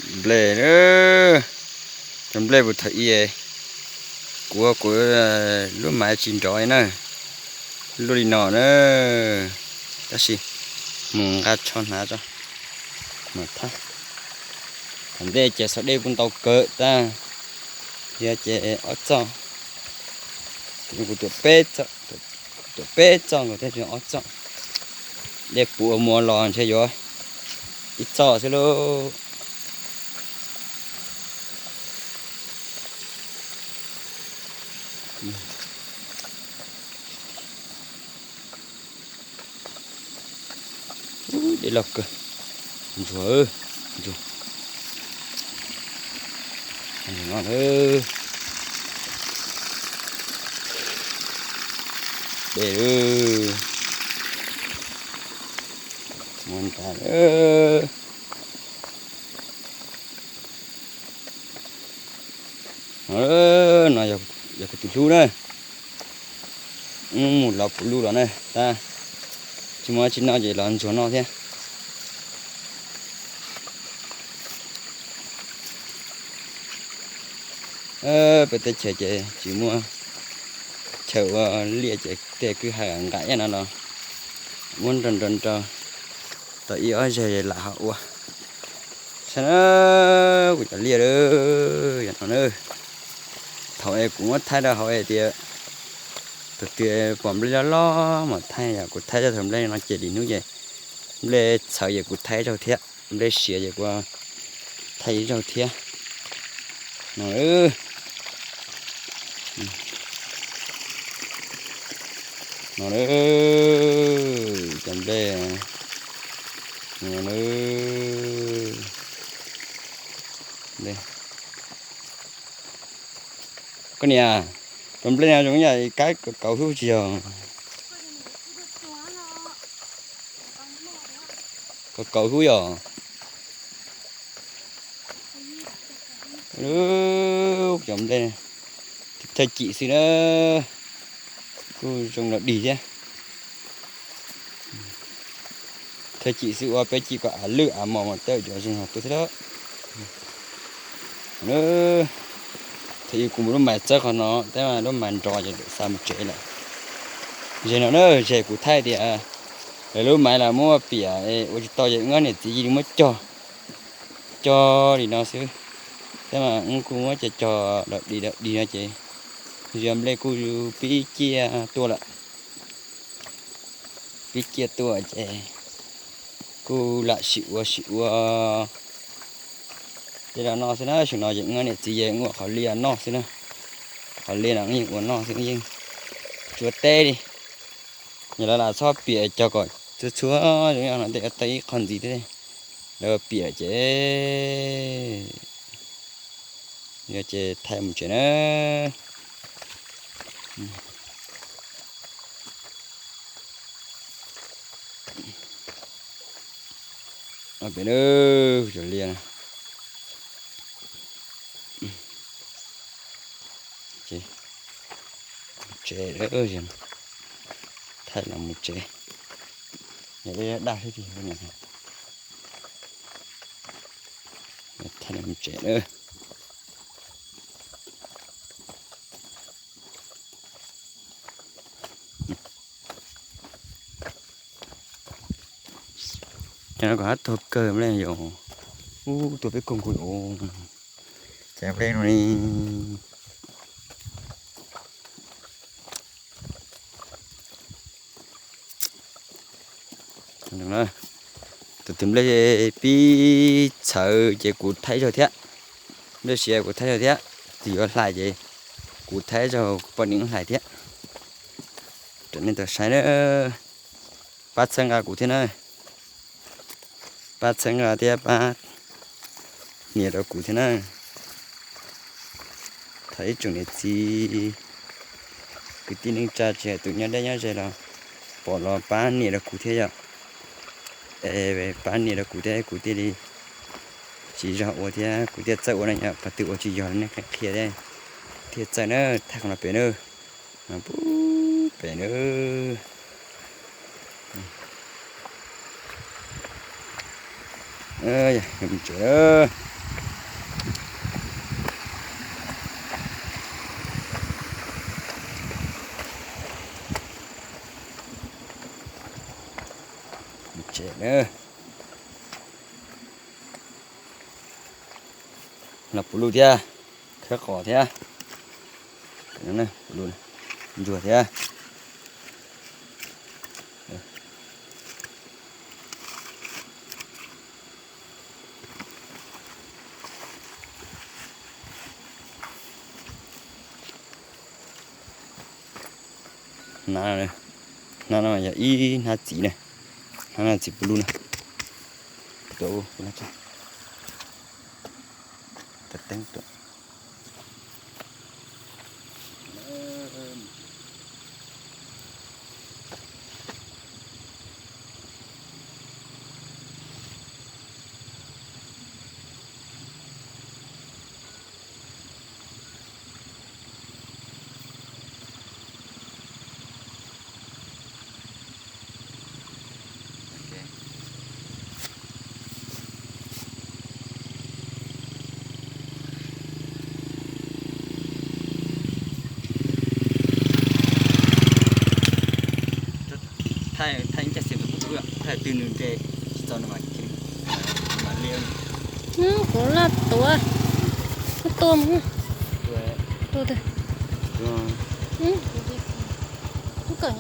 Nplej, cov nplej puag thaum ub kuv, kuv lub maiv tsis nrov na, luaj li no na. Tab sis mus nqa tsho hnav tso, mam thab. Thaum ntej ces xov dej kuj ntau kawg tag, yog ces ob txoj, kuv tuam peb txoj, tuam peb txoj nkaus thiab tsis ob txoj. Dej puv ua muag los ntshe yuav ib txoj xwb lauj. Dej loj kawg, ntsuag, ntsuag no. Dej, muab nrad. No yog kuv tus hlub na, mus lov puv luj los na, tab tsis muaj dab tsi noj ces los ntsuag noj thiab. Peb teb chaws ces tsis muaj chaw ua liaj ces tej kwj ha nqaim no los muab nrau nrau nrau tau ib ob zeg lam ho ua. Saib na, kuv cov liaj, yog no na. Thaum es kuv muab thaij rau hauv es tias tus twg pom nplej loj loj mas thaij, yog kuv thaij txog thaum nplej no ces lwm hnub ces nplej txhawv ces kuv thaij ib zaug thiab, nplej siav ces kuv thaij ib zaug thiab. No, no, cov nplej, no, nplej. Koj niam, cov nplej no zoo yam kab kaum hub tsis yog? Kaum hub yog? Cov nplej thawj cim xwb na, kuj zoo los dig thiab. Thawj cim xwb ua peb cim kom av lwj av mos mas tej zaum zoo heev tuaj thiab. Thaum ub kuv mus lub mais txawb qhov no, tab mas lub mais nrov ces xa mus tsev lawm. Zeg no na, zeg kuv thaij tias lawv lub mais los muab piam ua tsis tau ces wb ob niam txiv cia li muab cog, cog li no xwb. Tab mas wb kuj muab cog cog dawm dig dawm dig no ces ziag nplej kuj pib ciaj tuaj lawm. Pib ciaj tuaj ces kuj lam sim ua sim ua tej los noj xwb na. Xyoo no ces wb ob niam txiv ces wb ua qhov liaj noj xwb na. Qhov liaj no wb yeej ua noj xwb, wb yeej tsis ua teb li. Yog lawv lam txhob piam cog kom txhua txhua zoo yam no tej tau ib qho ntxiv thiab. Lawv piam ces yog ces thaij mus tsev na. Pem na, cov liaj na. Tsev, thaij los mus tsev. Yog dej daj xwb ces thaij los mus tsev na. Cov no kom hab tuag kawg nplej yom. Ub, tuag peb koog nkaus yom. Ces nplej no li. Tus twg nplej pib txhawv ces kuv thaij zaug thiab. Nplej siav kuv thaij zaug thiab. Tus yuav hlais ces kuv thaij zaug kuv poj niam hlais thiab. Rau nej tau saib na. Pab txhawb nqa kuv thiab na. Pab txhawb nqa thiab pab nias rau kuv thiab na. Thov ib tsoom niam txiv kwv tij neej tsa tsis hais tus nyob deb nyob ze los pom los pab nias rau kuv thiab yom. Es pab nias rau kuv thiab kuv thiaj li siv zog ua thiab kuv thiaj txawj ua na yom. Qhov twg ua tsis yog nej qhia thiab, thiaj txawj na. Thaij qhov no pem na, pem na. Yog mus tsev na. Los puv luj thiab, khawb qos thiab, ntsuag thiab. Hnab no yog ib hnab txiv na, hnab no txiv puv luj na. Thaij ib caj xwm kuv tub, thaij twg nws nres tsis txaus nws mam li. Kuv laj tuav, tuaj mus, tuaj, tuaj, tuaj.